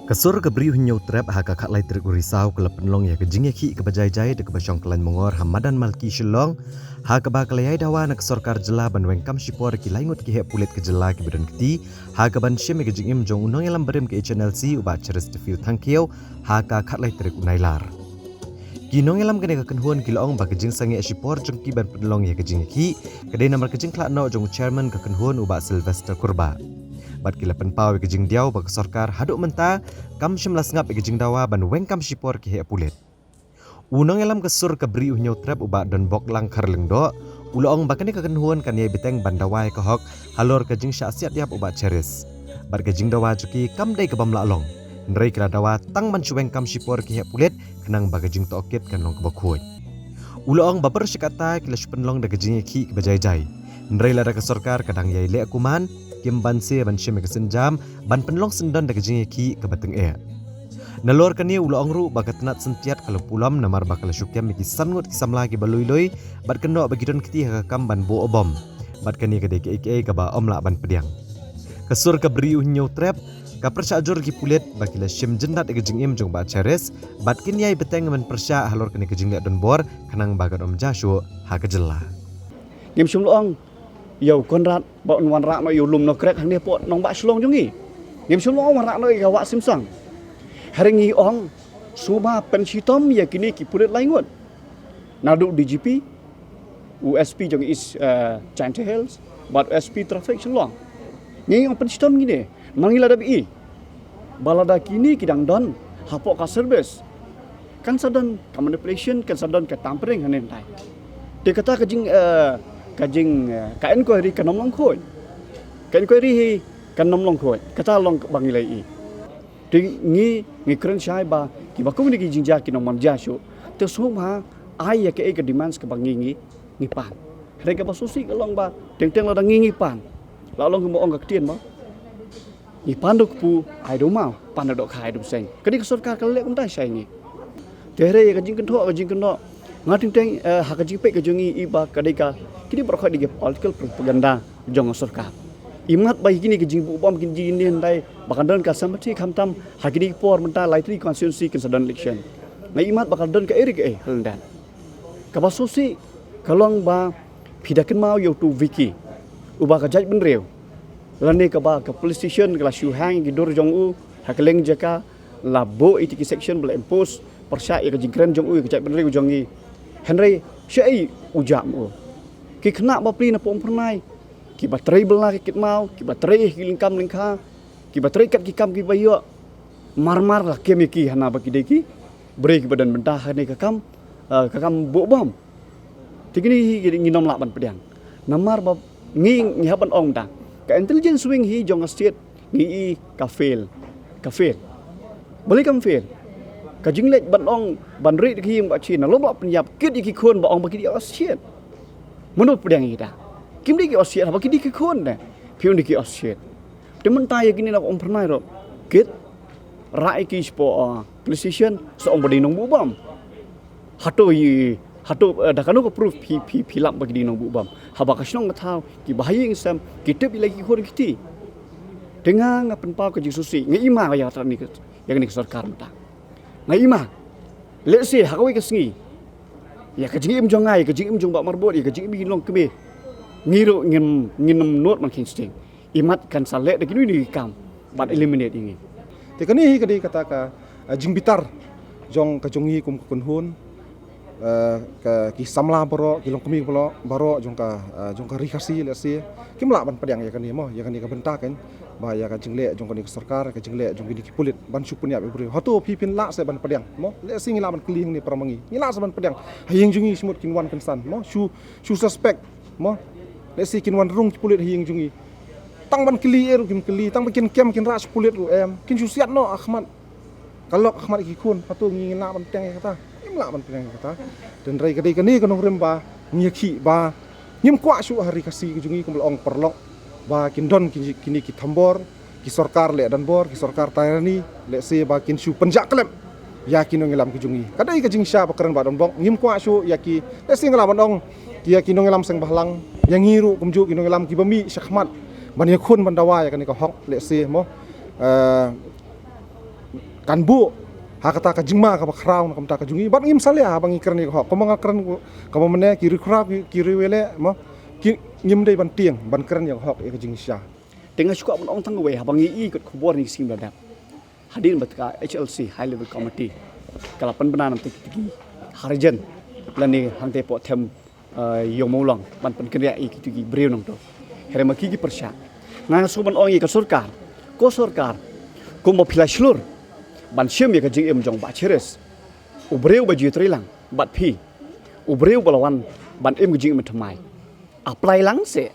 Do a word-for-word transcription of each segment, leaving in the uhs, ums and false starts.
Ka sur ka Bri u Hynñiewtrep ha ka khatlai tarik u Risaw ka la pynlong ïa ka jingïakhih kaba jai jai da kaba shong kyllaiñ mongor ha madan Malki Shillong, ha kaba ka la ïai dawa na ka sorkar jylla ban weng kam shipor ki laingut ki heh pulit ka jylla kiba don kti ha kaban shim ïa ka jingim jong u nongïalam barim ka H N L C u Bah Cheristerfield Thangkhiew ha ka khatlai tarik u Nailar. Ki nongïalam kane ka kynhun ki la ong ba ka jingsangeh shipor jong ki ban pynlong ïa ka jingïakhih ka dei namar ka jingkhlad noh jong u chairman ka kynhun u Bah Sylvester Kurbah. Bad ki la pynpaw ïa ka jingdiaw ba ka sorkar haduh mynta kam shym la sngap ïa ka jingdawa ban weng kam shipor ki heh pulit. U nongïalam ka sur ka Bri u Hynñiewtrep u Bah Donboklang Kharlyngdoh u la ong ba kane ka kynhun kan ïai bteng ban dawa ïa ka hok halor ka jingshah siat ïap u Bah Cheris. Bad ka jingdawa jong ki kam dei ka bym lah long, hynrei ki la dawa tang ban shu weng kam shipor ki heh pulit khnang ba ka jingtohkit kan long kaba khuid. U la ong ba baroh shi katta ki la shu pynlong da ka jingïakhih kaba jai jai, hynrei lada ka sorkar ka dang ïai leh kuman, kim banse ban shim ïa ka sienjam ban pynlong syndon da ka jingïakhih kaba tyngeh. Nalor kane u la ong ruh ba ka tnat syntiat ka la pulom namar ba ka la shu kem ïa ki san ngut ki samla kiba lui lui bad kynnoh ba ki don kti ha ka kam ban buh bom. Bad kane ka dei kaei kaei kaba ym lah ban pdiang. Ka sur ka Bri u Hynñiewtrep ka pyrshah jur ki pulit ba ki la shim jyndat ïa ka jingim jong Bah Cheris bad kin ïai bteng ban pyrshah halor kane ka jingleh donbor khnang ba kan ym jia shuh ha ka jylla. Ngim shym la ong ïa u Conrad ba un wanrah noh ïa u Lum Nongkrek hangne hapoh nongbah Shillong jong ngi. Ngim shym la ong wanrah noh ïa ka Wah Simsang. Hynrei ngi ong sngewbha pynshitom ïa kine ki pulit laingut, naduh D G P, u S P jong East, eh, Jaintia Hills bad u S P Traffic Shillong. Ngi ong pynshitom ngi ne, ma ngi la dep i ba lada kine ki dang don hapoh ka service, kan sa don ka manipulation, kan sa don ka tampering hangne hangtai. Te kata ka jing, eh, ka jing, eh, ka inquiry kan ym long khuid. Ka inquiry hi kan ym long khuid. Kata long ba ngi la i. Te ngi, ngi kren shai ba kiba kum kine ki jingjia kin ym jia shuh. Te sngewbha ai ïa kaei ka demands kaba ngi, ngi, ngi pan. Hynrei kaba sngewsih ka long ba teng teng lada ngi, ngi pan, la long kumba ong ka ktien ba ngi pan da u kpu ai da u maw, pan da u dohkha ai da u bseiñ. Ka dei ka sorkar ka la leh kumta shai ngi. Te hynrei ka jingkynthoh, ka jingkynthoh, nga teng teng, eh, ha ka jingpeit ka jong ngi i ba ka dei ka, kine baroh ka dei ka political propaganda jong ka sorkar. Imat ba kine ki jingbuh bom, kine ki jingïakhih hynrei ba kan don ka sympathy khamtam ha kine ki por mynta lai tylli constituency kin sa don election. Nga imat ba kan don kaei re kaei ha lyndet. Kaba sngewsih ka long ba phi da kynmaw ïa utu u Vicky uba ka jaitbynriew, lane kaba ka police station ka la shu hang ïa ki dur jong u ha kylleng jaka, la buh ïa ki section ba la impose pyrshah ïa ka jingkren jong u ïa ka jaitbynriew jong ngi. Hynrei shaei u jam u. Ki khynnah bapli na Umphyrnai kiba trei bylla ki kit maw, kiba trei ha ki lyngkam lyngkha, kiba trei kat ki kam kiba ïoh, mar mar la kem ïa ki hana ba ki dei ki briew kiba don bynta hane ka kam, eh, ka kam buh bom. Te kine hi ngi nym lah ban pdiang. Namar ba ngi, ngi hap ban ong da ka intelligence wing hi jong ka state ngi i ka fail. Ka fail. Balei kam fail? Ka jingleh ban ong ban ri da ka ïing ba chin na lom lah pynïap kit ïa ki khun ba ong ba ki dei Australian. Mano pdiang ïa kita? Kim dei ki Australian, haba ki dei ki khun ne. Phi ong dei ki Australian. Te mynta ïa kine na Umphyrnai ruh kit rah ïa ki shapoh, uh, police station sa ong ba dei nongbuh bom. Hato i, hato, eh, da kano ka proof phi, phi, phi lap ba ki dei nongbuh bom? Haba ka shnong ka thaw, kiba ha ïing sem ki tip ïa la ki khun ki kti. Te nga, nga pynpaw ka jingsngewsih, nga i ma ïa kane ka, ïa kane ka sorkar mynta. Nga i ma. Let's say ha kawei ka sngi, ïa ka jingim jong nga, ïa ka jingim jong Bah Marbud, ïa ka jingim jong ki longkmie, ngi ruh ngim, ngim nud ban kheiñ sting. Imat kan sa leh da kino kino ki kam ban eliminate ïa ngi. Te kane hi ka dei kata ka, eh, jingbitar jong ka jong ngi kum ka kynhun, eh, ka, ki samla baroh, ki longkmie baroh, baroh jong ka, eh, jong ka Ri Khasi, let's say, kim lah ban pdiang ïa kane mo, ïa kane ka bynta kan ba ïa ka jingleh jong kane ka sorkar, ka jingleh jong kine ki pulit ban shu pynïap ïa u briew. Hato phi phin lah se ban pdiang mo? Let's say ngi lah ban kylli hangne para ma ngi, ngi lah se ban pdiang ha ïing jong ngi, shu mut kin wan kynsan mo, shu, shu suspect mo. Let's say kin wan rung ki pulit ha ïing jong ngi. Tang ban kylli eh ruh kim kylli, tang ba kin kem kin rah sha pulit ruh em, kin shu siat noh ha khmat. Ka lok ha khmat ki khun, hato ngi, ngi lah ban pdiang ïa kata? Ngim lah ban pdiang ïa kata. Hynrei ka dei kane ka nongrim ba ngi ïakhih ba ngim kwah shuh ha Ri Khasi ka jong ngi, kum la ong paralok, ba kin don ki, kine ki thombor, ki sorkar leh donbor, ki sorkar tyranny, let's say ba kin shu pynjah khlem ïa ki nongïalam ki jong ngi. Ka dei ka jingshisha ba kren Bah Donbok, ngim kwah shuh ïa ki, let's say nga lah ban ong, ïa ki nongïalam seng bhalang, ïa ngi ruh kumjuh ki nongïalam kiba mih shakhmat ban ïakhun ban dawa ïa kane ka hok, let's say mo, eh, kan buh ha kata ka jingma kaba khraw na ka bynta ka jong ngi, bad ngim salia haba ngi kren ïa ka hok. Kumba nga kren, kumba mynne ki riewkhraw, ki, ki riewleh mo, ki, ngim dei ban tieng ban kren ïa ka hok ïa ka jingshisha. Te nga shu kwah ban ong tang kawei, haba ngi ïohi kot khubor ngi sngew ba dap hadien ba ka H L C, High Level Committee, ka la pynbna na bynta ki harijan lane hangtei hapoh them, eh, Ïew Mawlong ban pynkynriah ïa kito ki briew nangto. Hynrei ma ki ki pyrshah. Nga shu ban ong ïa ka sorkar, ko sorkar, kumba phi la shlur ban shim ïa ka jingim jong Bah Cheris, u briew ba ju ïatreilang bad phi, u briew ba la wan ban im ka jingim thymmai, apply lang seh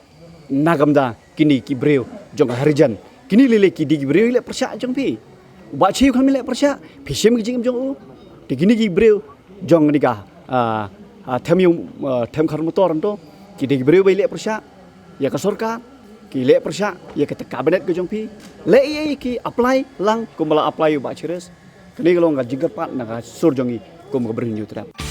na ka bynta kine ki briew jong ka harijan. Kine lei lei ki dei ki briew ïaleh pyrshah jong phi. U Bah Chew kan ïaleh pyrshah, phi shim ka jingim jong u. Te kine ki briew jong kane ka, ah, ah, them ïew, ah, them khar motor nangto, ki dei ki briew ba ïaleh pyrshah ïa ka sorkar, ki leh pyrshah ïa kata ka cabinet ka jong phi. Leh ïa ki apply lang kumba la apply u Bah Cheris. Kane ka long ka jingkyrpad na ka sur jong ngi kum ka Bri Hynñiewtrep.